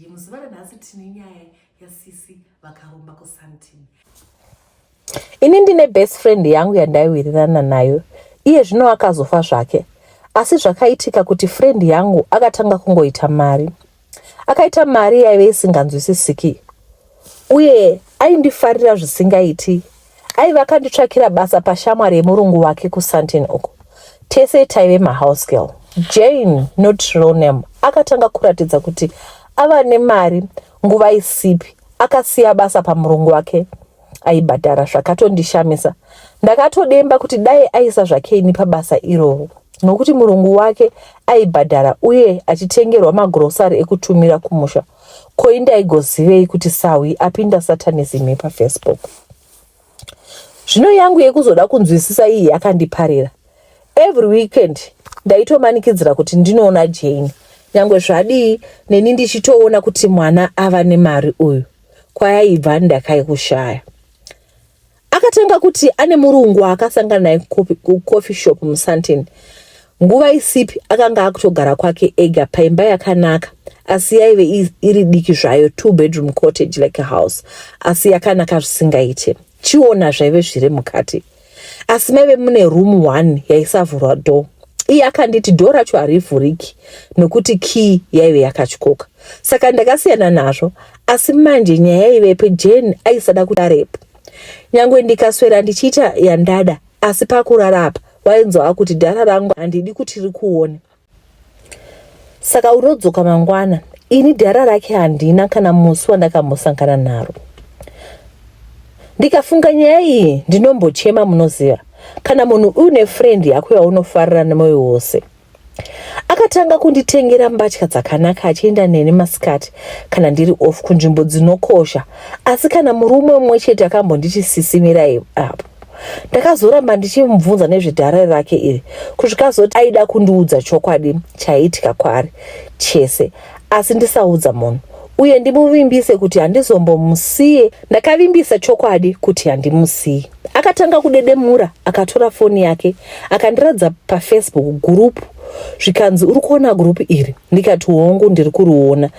Muzuva ranhasi tine nyaya yasisi vakaromba kuSandton. Ini ndine best friend yangu yandaiwirirana nayo iye zvino akazofa zvake asi zvakaitika kuti friend yangu akatanga kungoita mari akaita mari yaive isinganzwisisiki uye aindifarira zvisingaiti aiva akanditsvakira basa pashamwari yemurungu wake kusantin uko tese taive mahouse girl jane not real name akatanga kuratidza kuti ava nemari nguva isipi akasiya basa pamurungu wake aibhadhara zvakatondishamisa ndakatodemba kuti dai aisa zvake ini pabasa iroro nokuti murungu wake aibhadhara uye achitengerwa magrosari ekutumira kumusha ko indaigozivei kuti sahwi apinda satanism yepafacebook zvino yangu yekuzoda kunzwisisa iyi yakandiparira every weekend ndaitomanikidzira kuti ndinoona jane nyangwe zvadii neni ndichitoona kuti mwana ava nemari uyu kwayaibva ndakaikushaya akatanga kuti ane murungu waakasangana naye kucoffee shop musantin nguva isipi akanga akutogara kwake ega paimba yakanaka asi yaive iri diki zvayo two bedroom cottage like a house asi yakanaka zvisingaite chiona zvaive zviri mukati asi maive mune room one yaisavhurwa door iye akanditi dhoo racho harivhuriki nokuti key yaive yakatyoka saka ndakasiyana nazvo asi manje nyaya yaivepo jane aisada kuti arepo nyangwe ndikaswera ndichiita yandada asi pakurara apa wainzwa akuti dhara rangu handidi kuti rikuone saka unodzoka mangwana ini dhara rake handina kana musi wandakambosangana naro ndikafunga nyaya iyi ndinombochema munoziva kana munhu une friend yako yaunofarira nemwoyo wose akatanga kunditengera mbatya dzakanaka achienda neni masikati kana ndiri off kunzvimbo dzinokosha asi kana murume mumwe chete akambonditi sisimirai apo ndakazoramba ndichimubvunza nezvedhara rake iri kusvika azoti aida kundiudza chokwadi chaiitika kwaari chese asi ndisaudza munhu uye ndimuvimbise kuti handizombomusiye ndakavimbisa chokwadi kuti handimusiyi akatanga kudedemura akatora foni yake akandiradza pafacebook gurupu zvikanzi uri kuona gurupu iri ndikati hongu ndiri kuriona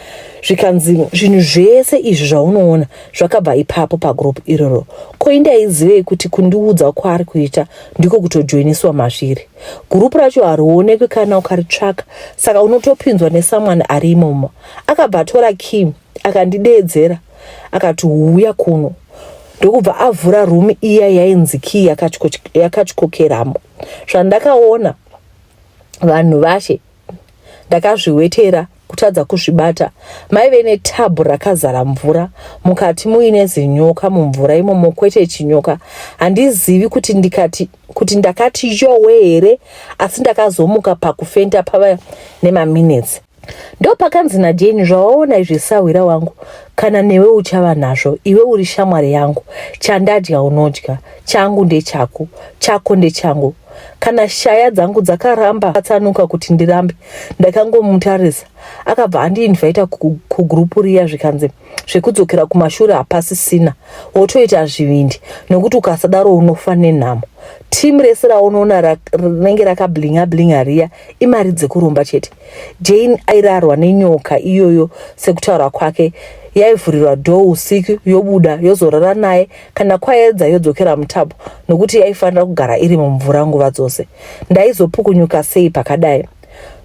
zvikanzi zvinhu zvese izvi zvaunoona zvakabva ipapo pagroup iroro ko indaizivei kuti kundiudza kwaari kuita ndiko kutojoiniswa mazviri gurupu racho harionekwi kana ukaritsvaka saka unotopinzwa nesamwani ari imomo akabva atora key akandideedzera akati huya kuno ndokubva avhura room iya yainzi key yakatyokeramo zvandakaona vanhu vashe ndakazviwetera kutadza kuzvibata maive netabhu rakazara mvura mukati muine zinyoka mumvura imomo kwete chinyoka handizivi kuti ndikati kuti ndakati yowe here asi ndakazomuka pakufenta pava nemaminitsi ndopakanzi najeni zvawaona izvi sahwira wangu kana newe uchava nazvo iwe uri shamwari yangu chandadya unodya changu ndechako chako ndechangu kana shaya dzangu dzakaramba atsanuka kuti ndirambe ndakangomutarisa akabva andiinvita kugrupu riya zvikanzi zvekudzokera kumashure hapasisina wotoita zvivindi nokuti ukasadaro unofa nenhamo timu rese raunoona rinenge rakablinga blinga riya imari dzekuromba chete Jane airarwa nenyoka iyoyo sekutaura kwake yaivhurirwa dhoo usiku yobuda yozorara naye kana kwaedza yodzokera mutabhu nokuti yaifanira kugara iri mumvura nguva dzose ndaizopukunyuka sei pakadai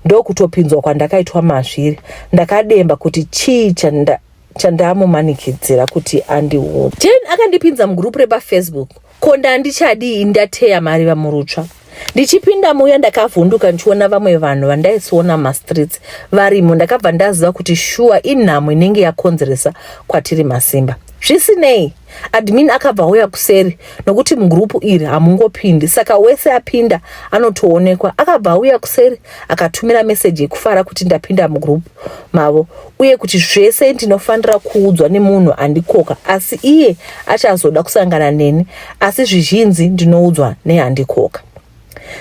ndokutopinzwa kwandakaitwa mazviri ndakademba kuti chii chanda chandamumanikidzira kuti andiudze jane akandipinza mugurupu repafacebook ko ndandichadii ndateya mari vamurutsva ndichipinda muya ndakavhunduka ndichiona vamwe vanhu vandaisiona mastreets varimo ndakabva ndaziva kuti shuwa inhamo inenge yakonzeresa kwatiri masimba zvisinei admin akabva auya kuseri nokuti mugurupu iri hamungopindi saka wese apinda anotoonekwa akabva auya kuseri akatumira meseji yekufara kuti ndapinda mugurupu mavo uye kuti zvese ndinofanira kuudzwa nemunhu andikoka asi iye achazoda kusangana neni asi zvizhinzi ndinoudzwa neandikoka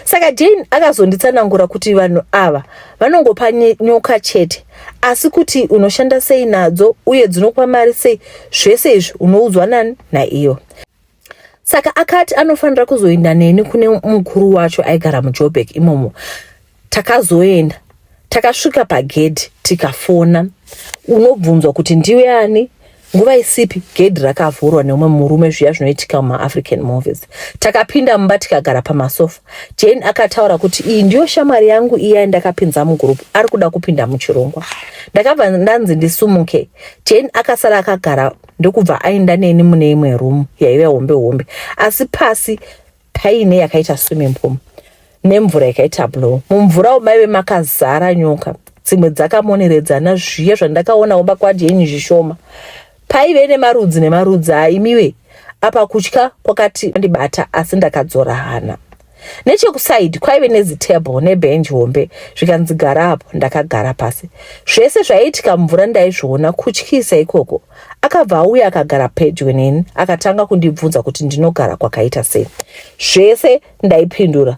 saka jane akazonditsanangura kuti vanhu ava vanongopa nyoka chete asi kuti unoshanda sei nadzo uye dzinokupa mari sei zvese izvi unoudzwa nani naiyo saka akati anofanira kuzoenda neni kune mukuru wacho aigara mujobek imomo takazoenda takasvika pagedhi tikafona Unobvunzwa kuti ndiwe ani nguva isipi gedhi rakavhurwa neumwe murume zviya zvinoitika mumaafrican movies. Takapinda mumba tikagara pamasofa. Jane akataura kuti iyi ndiyo shamwari yangu iya yandakapinza mugroup ari kuda kupinda muchirongwa. Ndakabva ndanzi ndisumuke. Jane akasara akagara ndokubva aenda neni mune imwe room yaive hombe hombe asi pasi paine yakaita swimming pool nemvura yakaita blue. Mumvura maive makazara nyoka dzimwe dzakamoneredzana zviya zvandakaona kumba kwaJane zvishoma. Paive nemarudzi nemarudzi aimiwe apa kutya kwakati ndibata asi ndakadzora hana. Nechekusaidi kwaive nezitable nebhenji hombe zvikanzi gara apo ndakagara pasi. Zvese zvaiitika mumvura ndaizviona kutyisa ikoko. Akabva auya akagara pedyo neni akatanga kundibvunza kuti ndinogara kwakaita sei. Zvese ndaipindura.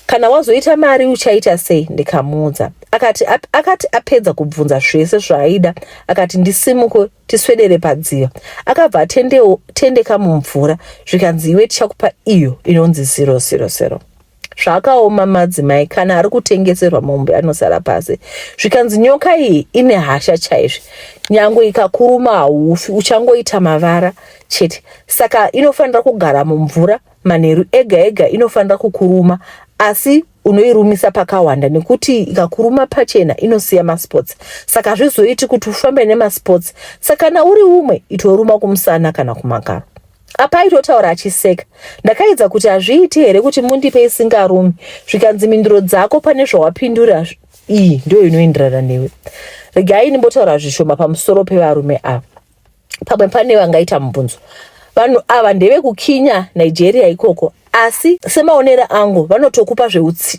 Kana wazoita mari uchaita sei ndikamuudza. Akati, ap, akati apedza kubvunza zvese zvaaida akati ndisimuke tiswedere padziva. Akabva atendeka mumvura zvikanzi iwe tichakupa iyo inonzi 000. Zvakaoma madzimai kana ari kutengeserwa mombe anosara pasi. Zvikanzi nyoka iyi ine hasha chaizvo. Nyangwe ikakuruma haufi uchangoita mavara chete. Saka inofanira kugara mumvura manheru ega ega inofanira kukuruma asi unoirumisa pakawanda nekuti ikakuruma pachena inosiya masports saka hazvizoiti kuti ufambe nemasports saka kana uri umwe itoruma kumusana kana kumakaro apa aitotaura achiseka ndakaidza kuti hazviiti here kuti mundipe isingarumi zvikanzi mhinduro dzako pane zvawapindura iyi ndiyo inoenderana newe regai ndimbotaura zvishoma pamusoro pevarume ava pamwe pane vangaita mubvunzo vanhu ava ndevekukinya nigeria ikoko asi semaonero angu vanotokupa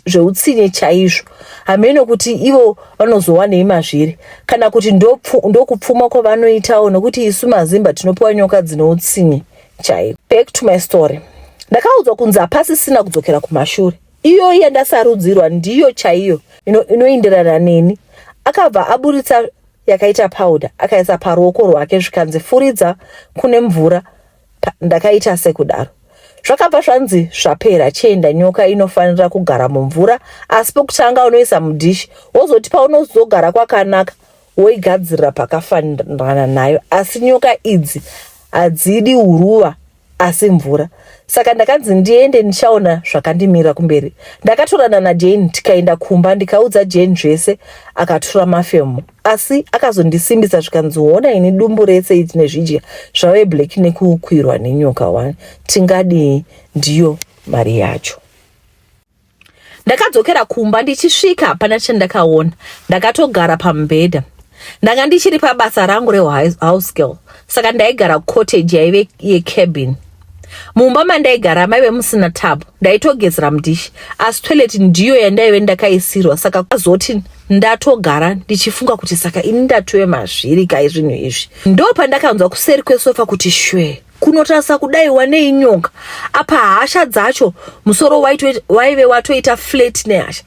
zveutsinye chaizvo hameno kuti ivo vanozowanei mazviri kana kuti ndokupfuma kwavanoitawo nokuti isu mazimba tinopiwa nyoka dzine utsinye chaiko back to my story ndakaudzwa kunzi hapasisina kudzokera kumashure iyoyi yandasarudzirwa ndiyo chaiyo inoenderana neni akabva aburitsa yakaita powder akaisa paruoko rwake zvikanzi furidza kune mvura ndakaita sekudaro zvakabva zvanzi zvapera chienda nyoka inofanira kugara mumvura asi pokutanga unoisa mudhishi wozoti paunozogara kwakanaka woigadzirira pakafanirana nayo asi nyoka idzi hadzidi huruva asi mvura saka ndakanzi ndiende ndichaona zvakandimira kumberi ndakatorana najane tikaenda kumba ndikaudza jane zvese akatura mafemo asi akazondisimbisa zvikanzi hona ini dumbu rese iti nezvidya zvave black nekukwirwa nenyoka one tingadii ndiyo mari yacho Ndakadzokera kumba ndichisvika hapana chandakaona. Ndakatogara pamubhedha. Ndanga ndichiri pabasa rangu rehouse girl saka ndaigara cottage yaive yecabin. Mumba mandaigara maive musina tub, ndaitogezera mudishi asi toilet ndiyo yandaive ndakaisirwa saka azoti ndatogara ndichifunga kuti saka ini ndatove mazviri kai zvinhu izvi. Ndopandakanzwa kuseri kwesofa kuti shwee. Kunotarisa kudai wanei nyoka apa hasha dzacho musoro waive watoita flat nehasha.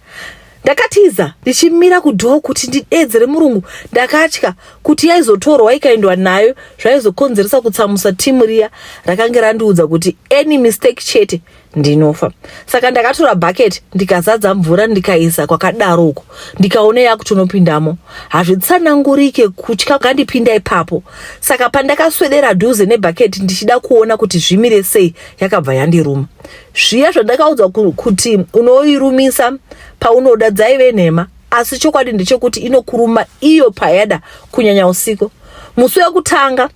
Ndakatiza ndichimira kudhoo kuti ndideedzere murungu. Ndakatya kuti yaizotorwa ikaendwa nayo zvaizokonzeresa kutsamusa timu riya rakange randiudza kuti any mistake chete ndinofa. Saka ndakatora bucket ndikazadza mvura ndikaisa kwakadaro uko ndikaona yakutonopindamo. Hazvitsanangurike kutya kwakandipinda ipapo. Saka pandakaswedera dhuze nebucket ndichida kuona kuti zvimire sei yakabva yandiruma. Zviya zvandakaudzwa kuti unoirumisa paunoda dzaive nhema asi chokwadi ndechekuti inokuruma iyo payada kunyanya usiku. Musi wekutanga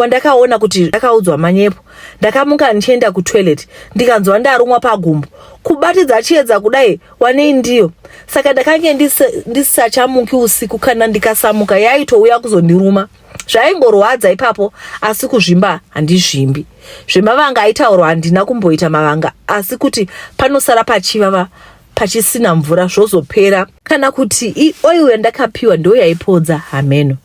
wandakaona kuti ndakaudzwa manyepo ndakamuka ndichienda kutoilet ndikanzwa ndarumwa pagumbo kubatidza chiedza kudai wanei ndiyo saka ndakange ndisachamuki usiku kana ndikasamuka yaitouya kuzondiruma zvaingorwadza ipapo asi kuzvimba handizvimbi zvemavanga aitaurwa handina kumboita mavanga asi kuti panosara pachivava pachisina mvura zvozopera kana kuti ioil yandakapiwa ndo yaipodza hameno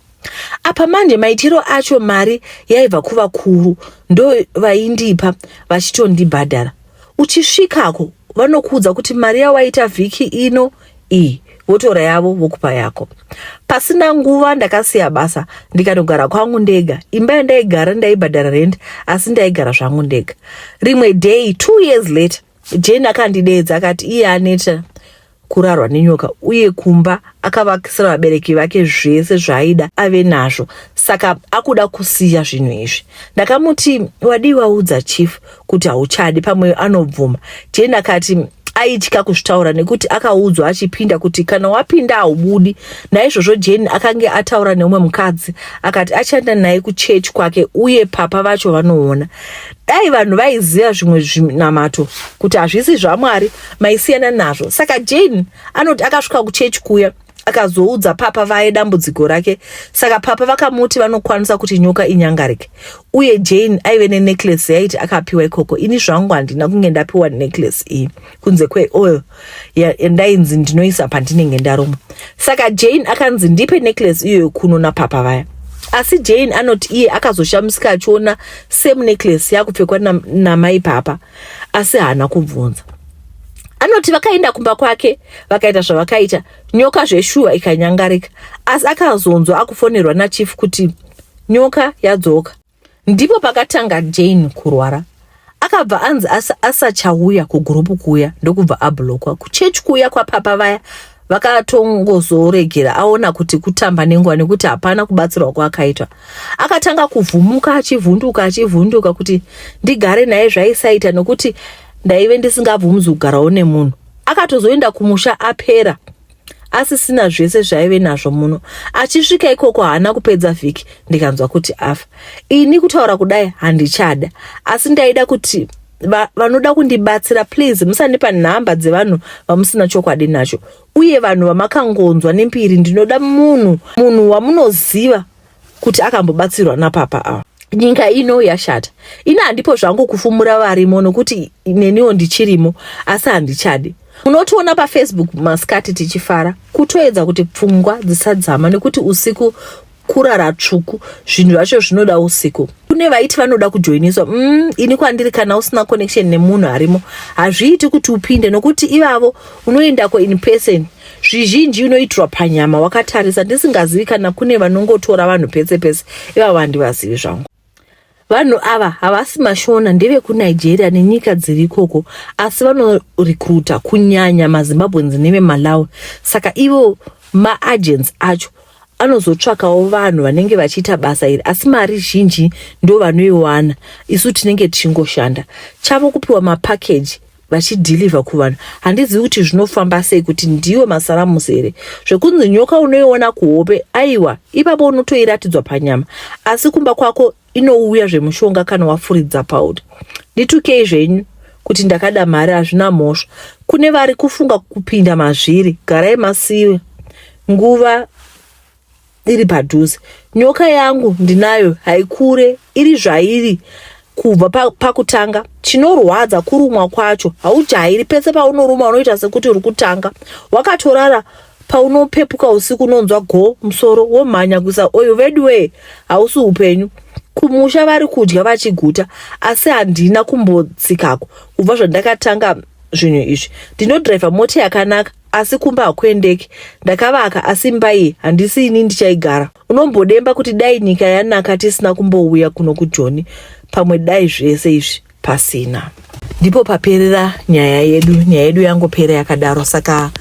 Apa manje maitiro acho mari yaibva kuvakuru ndovaindipa vachitondibhadhara. Uchisvikako vanokuudza kuti mari yawaita vhiki ino iyi votora yavo vokupa yako. Pasina nguva ndakasiya basa ndikanogara kwangu ndega. Imba yandaigara ndaibhadhara rent asi ndaigara zvangu ndega. Rimwe day 2 years later Jane akandideedza akati iye aneta. kurarwa nenyoka uye kumba akavakisira vabereki vake zvese zvaaida ave nazvo saka akuda kusiya zvinhu izvi. Ndakamuti wadii waudza chief kuti hauchadi pamwe anobvuma. Jane akati aitya kuzvitaura nekuti akaudzwa achipinda kuti kana wapinda haubudi. Naizvozvo Jane akange ataura neumwe mukadzi akati achaenda naye kuchechi kwake uye papa vacho vanoona. Dai vanhu vaiziva zvimwe zvinamato kuti hazvisi zvaMwari maisiyana nazvo. Saka Jane anoti akasvika kuchechi kuya akazoudza papa vaye dambudziko rake saka papa vakamuti vanokwanisa kuti nyoka inyangarike uye Jane aive nenecklace yaiti akapiwa ikoko. Ini zvangu handina kunge ndapiwa necklace iyi kunze kweoil yandainzi ndinoisa pandinenge ndarumwa. Saka Jane akanzi ndipe necklace iyoyo kuno napapa vaya. Asi Jane anoti iye akazoshamisika achiona same necklace yakupfekwa namai papa asi haana kubvunza. Anoti vakaenda kumba kwake vakaita zvavakaita, nyoka zveshuwa ikanyangarika, asi akazonzwa akufonerwa nachief kuti nyoka yadzoka. Ndipo pakatanga Jane kurwara. Akabva anzi asachauya kugurupu kuya ndokubva ablokwa. Kuchechi kuya kwapapa vaya vakatongozoregera aona kuti kutamba nenguva nekuti hapana kubatsirwa kwaakaitwa. Akatanga kuvhumuka achivhunduka achivhunduka kuti ndigare naye zvaisaita nekuti ndaive ndisingabvumidzi kugarawo nemunhu. Akatozoenda kumusha apera asisina zvese zvaive nazvo muno. Achisvika ikoko haana kupedza vhiki ndikanzwa kuti afa. Ini kutaura kudai handichada asi ndaida kuti vanoda kundibatsira please musandipa nhamba dzevanhu vamusina chokwadi nacho uye vanhu vamakangonzwa nembiri. Ndinoda munhu wamunoziva kuti akambobatsirwa napapa ava. Nyika ino yashata. Ini handipo zvangu kufumura varimo nokuti neniwo ndichirimo asi handichadi. Munotiona paFacebook masikati tichifara kutoedza kuti pfungwa dzisadzama nekuti usiku kurara tsvuku zvinhu zvacho zvinoda usiku. Kune vaiti vanoda kujoiniswa ini kwandiri kana usina connection nemunhu arimo hazviiti kuti upinde nokuti ivavo unoendako in person zvizhinji unoitirwa panyama wakatarisa ndisingazivi kana kune vanongotora vanhu pese pese ivavo handivazivi zvangu. Vanhu ava havasi mashona ndevekuNigeria nenyika dziri ikoko asi vanorecruita kunyanya maZimbabweans neveMalawi saka ivo maagents acho anozotsvakawo vanhu vanenge vachiita basa iri asi mari zhinji ndo vanoiwana isu tinenge tichingoshanda. Chavo kupiwa mapackage vachidhilivha kuvanhu handizivi kuti zvinofamba sei kuti ndiwo masaramusi here zvekunzi nyoka unoiona kuhope aiwa ipapo unotoiratidzwa panyama asi kumba kwako inouya zvemushonga kana wafuridza powder. Nditukei zvenyu kuti ndakada mari hazvina mhosva kune vari kufunga kupinda mazviri garai masiwe nguva iri padhuze. Nyoka yangu ndinayo haikure iri zvairi kubva pakutanga pa chinorwadza kurumwa kwacho haujairi pese paunoruma unoita sekuti uri kutanga wakatorara paunopepuka usiku unonzwa go musoro womhanya kuisa oyo veduwee hausi upenyu kumusha vari kudya vachiguta asi handina kumbotsikako kubva zvandakatanga zvinhu izvi ndinodhiraivha mota yakanaka asi kumba hakuendeki ndakavaka asi imba iyi handisi ini ndichaigara unombodemba kuti dai nyika yanaka tisina kumbouya kuno kujoni pamwe dai zvese izvi pasina ndipo paperera nyaya yedu nyaya yedu yangopera yakadaro saka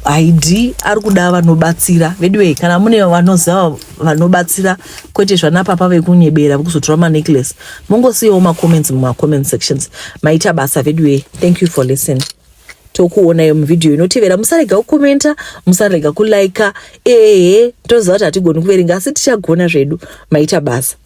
haidi ari kuda vanobatsira veduwei kana mune vanoziva vanobatsira kwete zvana papa vekunyebera vekuzotora manecklace mongosiyawo macomments mumacomment sections maita basa veduwei thank you for listening tokuonai muvhidhiyo inotevera musarega kukomenta musarega kulaika ehe toziva kuti hatigoni kuverenga asi tichagona zvedu maita basa.